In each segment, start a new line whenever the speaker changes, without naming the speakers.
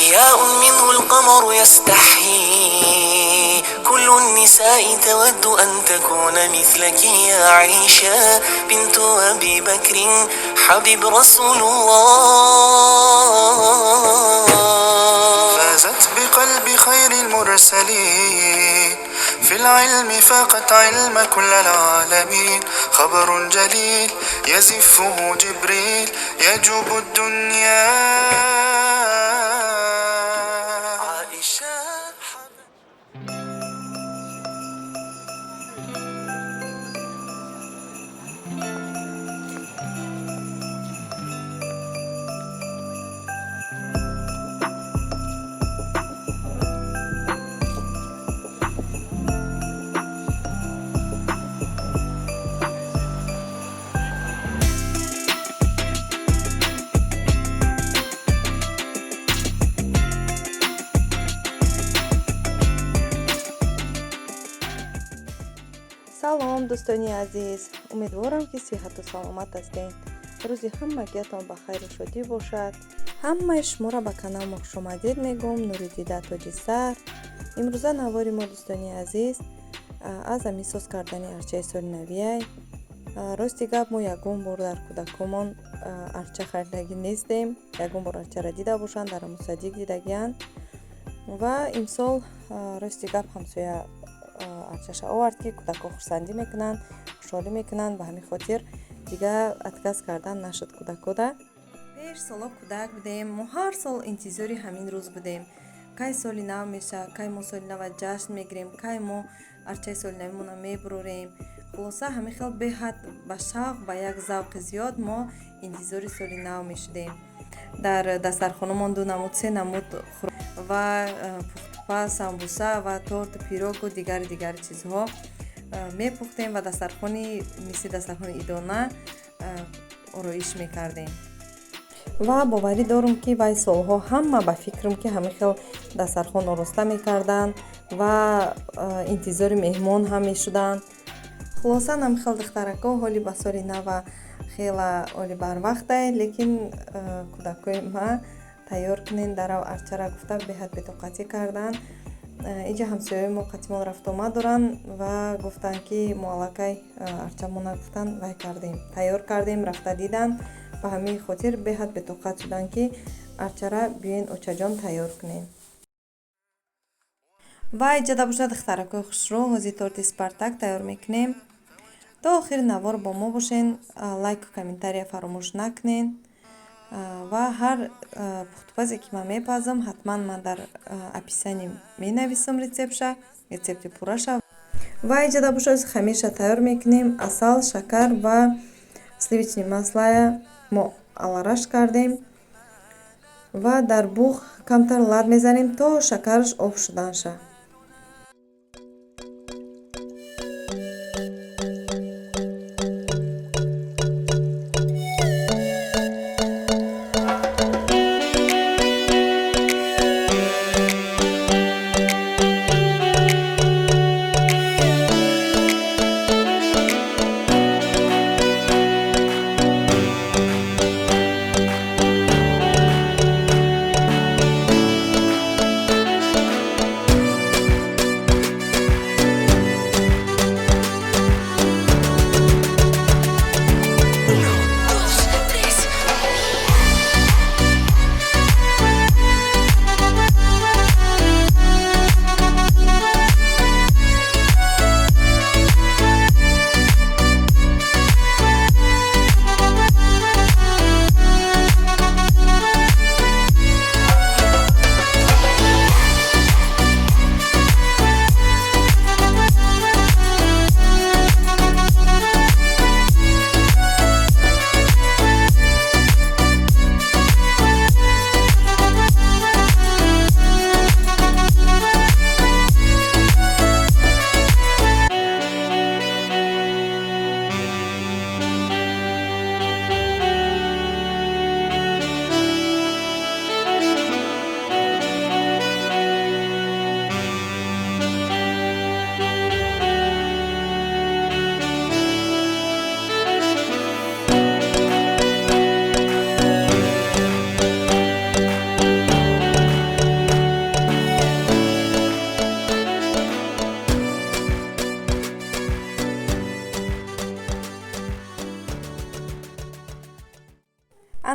ضياء منه القمر يستحيي، كل النساء تود أن تكون مثلك يا عائشة بنت أبي بكر حبيب رسول الله.
فازت بقلب خير المرسلين، في العلم فاقت علم كل العالمين. خبر جليل يزفه جبريل يجوب الدنيا.
عائشة.
Салом, дӯстони азиз, умедворам, ки сиҳату саломат ҳастед. Рӯзи ҳамагиатон ба хайру шодӣ бошад. Ҳамаи шуморо ба канал хушомадед мегӯм. Нури дида, тоҷи сар. Имрӯза навори мо, дӯстони азиз, аз ҳамин соз кардани арчаи соли навияй. Рости гап, мо ягон бор дар кӯдакомон арча харидагӣ нестем. Ягон бор арчаро дида бошанд, дар мусаддиқ дидагианд. Ва имсол, рости гап, ҳамсоя арчаша овард, ки кӯдакҳо хурсандӣ мекунанд, хушҳолӣ мекунанд. Ба ҳамин хотир дига отказ кардан нашуд кӯдакода. Пеш соло кӯдак будем, мо ҳар сол интизори ҳамин рӯз будем: кай соли нав мешавад, кай мо соли нава ҷашн мегирем, кай мо арчаи соли навимона мебурорем. Хулоса, ҳамин хел беҳад ба шавқ, ба як завқи зиёд мо интизори соли нав мешудем. Дар дастархонамон ду намуд, се намуд ва пухтупаз, самбуса ва торту пирогу дигари дигари чизҳо мепухтем ва дастархони мисли дастархони идона ороиш мекардем. Ва боварӣ дорум, ки вай солҳо ҳама, ба фикрам, ки ҳамин хел дастархон ороста мекарданд ва интизори меҳмон ҳам мешуданд. Хулоса, ҳамин хел, духтарако, ҳоли ба соли нава хела оли барвақтай, лекин кӯдакҳои ма тайёр кунен дарав арчара гуфта, беҳад бетоқатӣ карданд. Инҷа ҳамсояҳои мо қатимон рафтуомад доранд ва гуфтанд, ки мо аллакай арчамона, гуфтанд, вай кардем, тайёр кардем, рафта диданд. Ба ҳамин хотир беҳад бетоқат шуданд, ки арчара биёен, очаҷон, тайёр кунем. Ва иҷода бошад, духтаракҳои хушрӯ, ҳозир торти Спартак тайёр мекунем. То охири навор бо мо бошен, лайку комментария фаромӯш накунен. Ва ҳар пухтупазе, ки ман мепазам, ҳатман ман дар описание менависам рецептша, рецепти пурраша. Ва иҷода бошад, хамирша тайёр мекунем. Асал, шакар ва сливочный маслая мо алараш кардем ва дар буғ камтар лат мезанем, то шакараш об шуданша.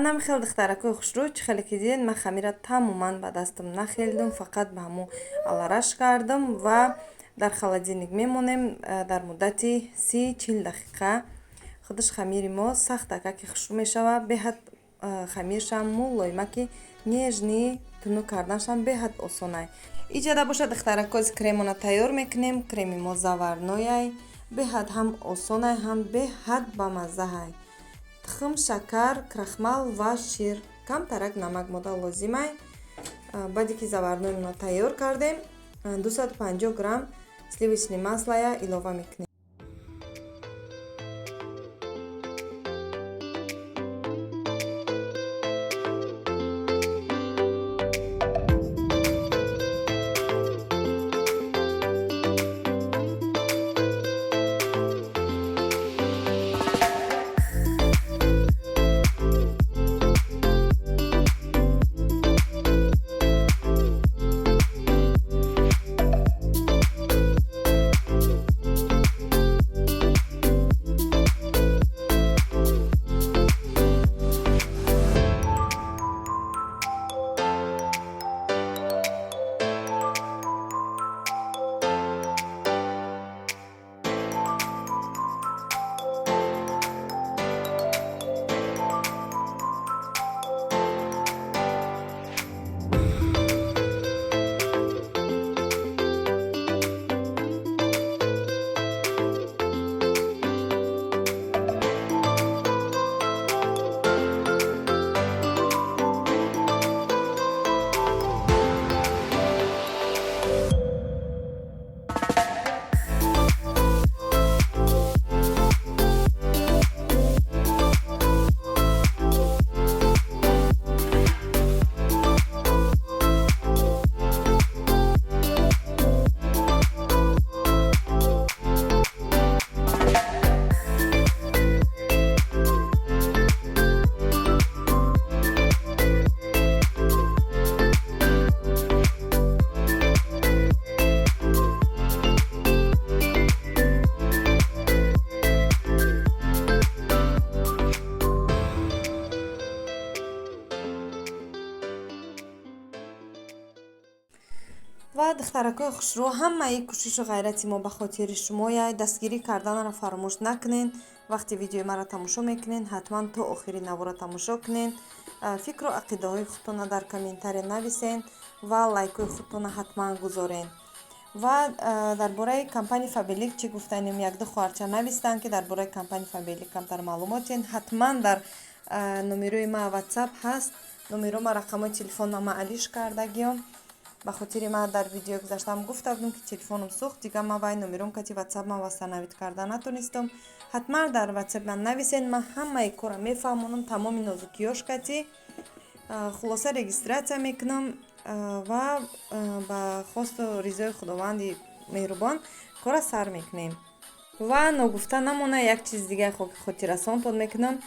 Анам хел духтаракои хушрӯ, чӣ хеле ки дидед, ман хамира тамоман ба дастам нахелдум, фақат ба ҳамун алараш кардам ва дар холодильник мемонем дар муддати 30-40 дақиқа. Худаш хамири мо сахтака ки хушрӯ мешавад, беҳад хамиршам мулоимаки нежный, тунук карданашам беҳад осонай. Иҷада бошад, духтаракози, кремона тайёр мекунем. Креми мо заварной ай, беҳад ҳам осонай, ҳам беҳад бамаззаҳай. Тухм, шакар, крахмал ва шир, камтарак намак мода лозимай. Баъде ки заварной мона тайёр кардем, 250 грамм сливочный масло я илова мекунем. Ва духтаракои хушрӯ, ҳамаи кӯшишу ғайрати мо ба хотири шумоя. Дастгирӣ карданро фаромӯш накунен. Вақте видеои маро тамошо мекунен, ҳатман то охири навора тамошо кунен, фикру ақидаҳои худтона дар комментария нависен ва лайкҳои худтона ҳатман гузорен. Ва дар бораи компания Фаберлик чӣ гуфтанем? Якду хоҳарча навистанд, ки дар бораи компания Фаберлик камтар маълумотен. Ҳатман дар номерои ма Ватсап ҳаст, номеро ма, рақамҳои телефонма ма алиш кардагиём. Ба хотири ман дар видеои гузаштаам гуфта будам, ки телефоном сӯхт, дигар ман вай номером кати Ватсап ман восстановить карда натонистам. Ҳатман дар Ватсап ман нависен, ман ҳамаи корро мефаҳмонам, тамоми нозукиёш кати. Хулоса, регистрация мекунам ва ба хосту ризои Худованди меҳрубон корра сар мекунем. Ва ногуфта намона, як чизи дигаи хотиррасонтон мекунам.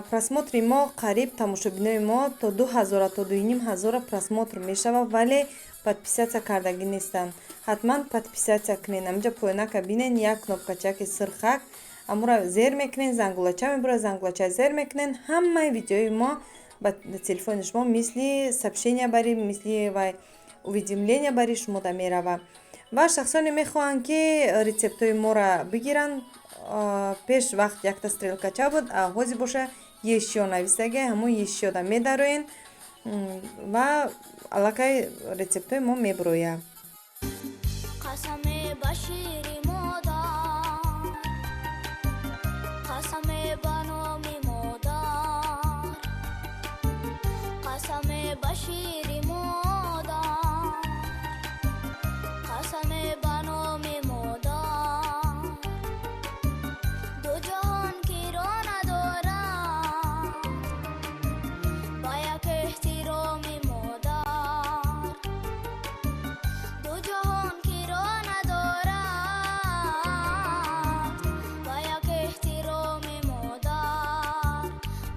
Просмотр и мо қариб, тамошобинои мо то 2000-а, то 2500-а просмотр мешавад, вале подписаться кардагӣ нестанд. Ҳатман подписаться кунед. Аминҷа поёнака бинен, як кнопкачаки сирхак, амура зер мекунед, зангулача мебурад, зангулача зер мекунед, ҳамаи видеои мо ба телефони шумо мисли сообщения бари, мисли вай уведомления бари шумо да мерава. Ва шахсоне мехоҳанд, ки рецептҳои моро бигиранд, пеш вақт якта стрелкача буд, а ҳозир боша ещё нависаги, ҳамон ещё да медароен ва аллакай рецептҳои мо мебурояд.
Қасаме ба шири модар, қасаме ба номи модар, қасаме ба шири модар, қасаме ба номи модар, ду ҷаҳон киро надорад ба як эҳтироми модар, ду ҷаҳон киро надорад ба як эҳтироми модар,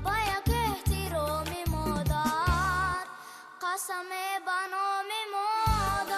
ба як эҳтироми модар, қасаме ба номи модар.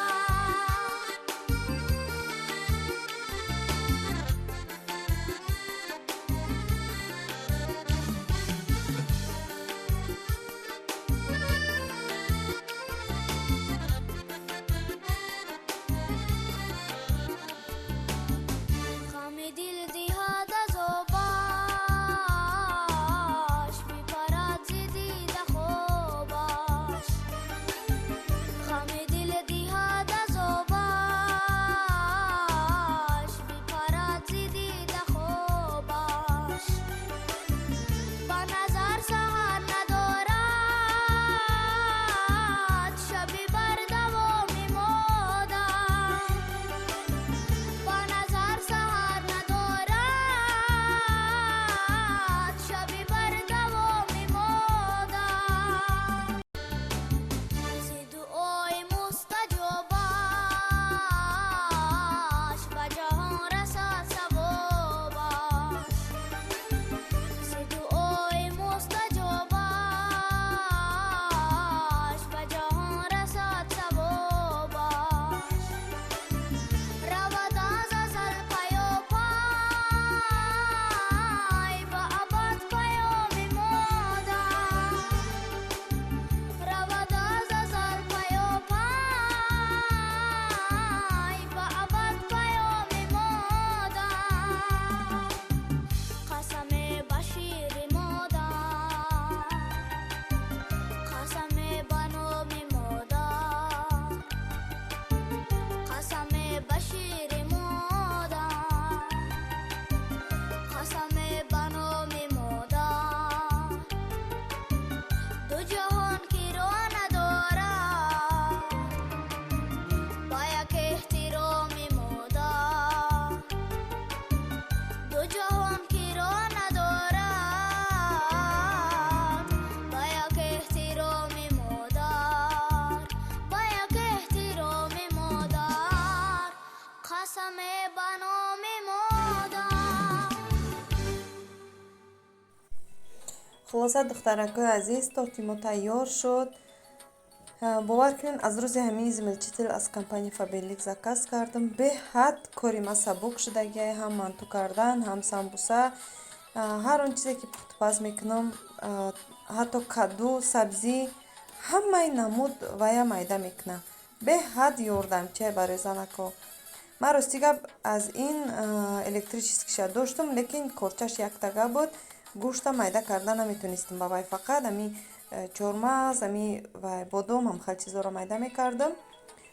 Хулоса, духтаракои азиз, торти мо тайёр шуд. Бовар кунед, аз рӯзи ҳамин измельчитель аз компания Фаберлик заказ кардам, беҳад кори ма сабук шудагиай, ҳам манту кардан, ҳам самбуса, ҳар он чизе ки пухтупаз мекунам, ҳатто каду, сабзӣ, ҳамаи намуд вая майда мекунам. Беҳад ёрдамчиай барои занако. Ман рости гап аз ин электрический ша доштум, лекин корчаш яктага буд, гӯшта майда карда наметонистам ба вай, фақат ами чормағз, ами вай бодом, ҳам хел чизоро майда мекардам.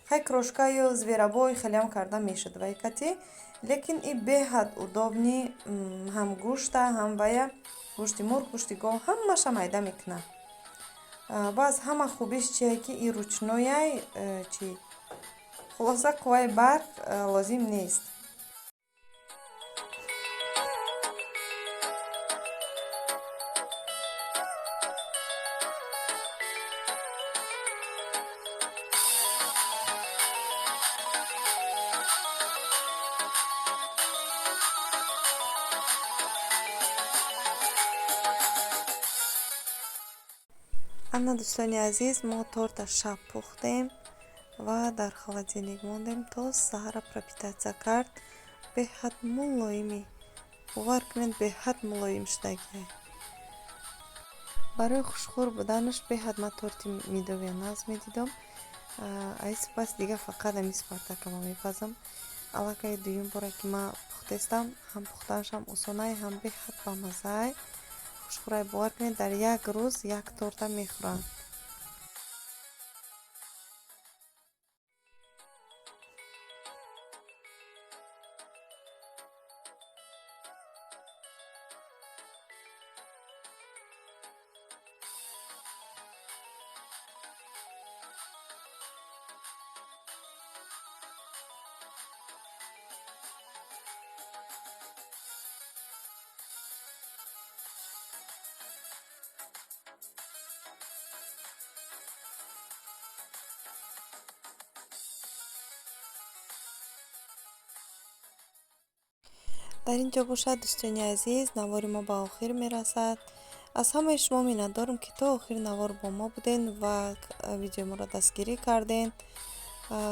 Хай, крошка ю зверобой хелеам карда мешуд вай кати, лекин и беҳад удобный, ҳам гӯшта, ҳам вая, гӯшти мурғ, гӯшти гов, ҳамаша майда мекунам. Баъз ҳама хубиш чие, ки и ручной яй, чи хулоса, қувваи барқ лозим нест. Ана, дӯстони азиз, мо торта шаб пухтем ва дар холодильник мондем, то саҳара пропитаться кард. Беҳад мулоими, бовар кунед, беҳад мулоим шудагиай. Барои хушхӯр буданаш беҳад ман торти медовия нағз медидам. Ай сипас дига фақат ами Спартакама мепазам. Аллакай дуюм бора ки ман пухтестам, ҳам пухтанашам осонай, ҳам беҳад бамаззаай, хушхӯрай. Бовар кунед, дар як рӯз як торта мехӯранд. Дар ин ҷо бошад, дӯстони азиз, навори мо ба охир мерасад. Аз ҳамаи шумо миннатдорам, ки то охири навор бо мо буден ва видеои моро дастгирӣ карден.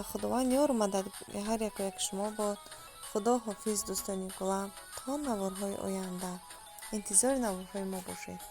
Худованд ёру мадад ҳар яку як шумо бод. Худо ҳофиз, дӯстони гулам, то наворҳои оянда. Интизори наворҳои мо бошед.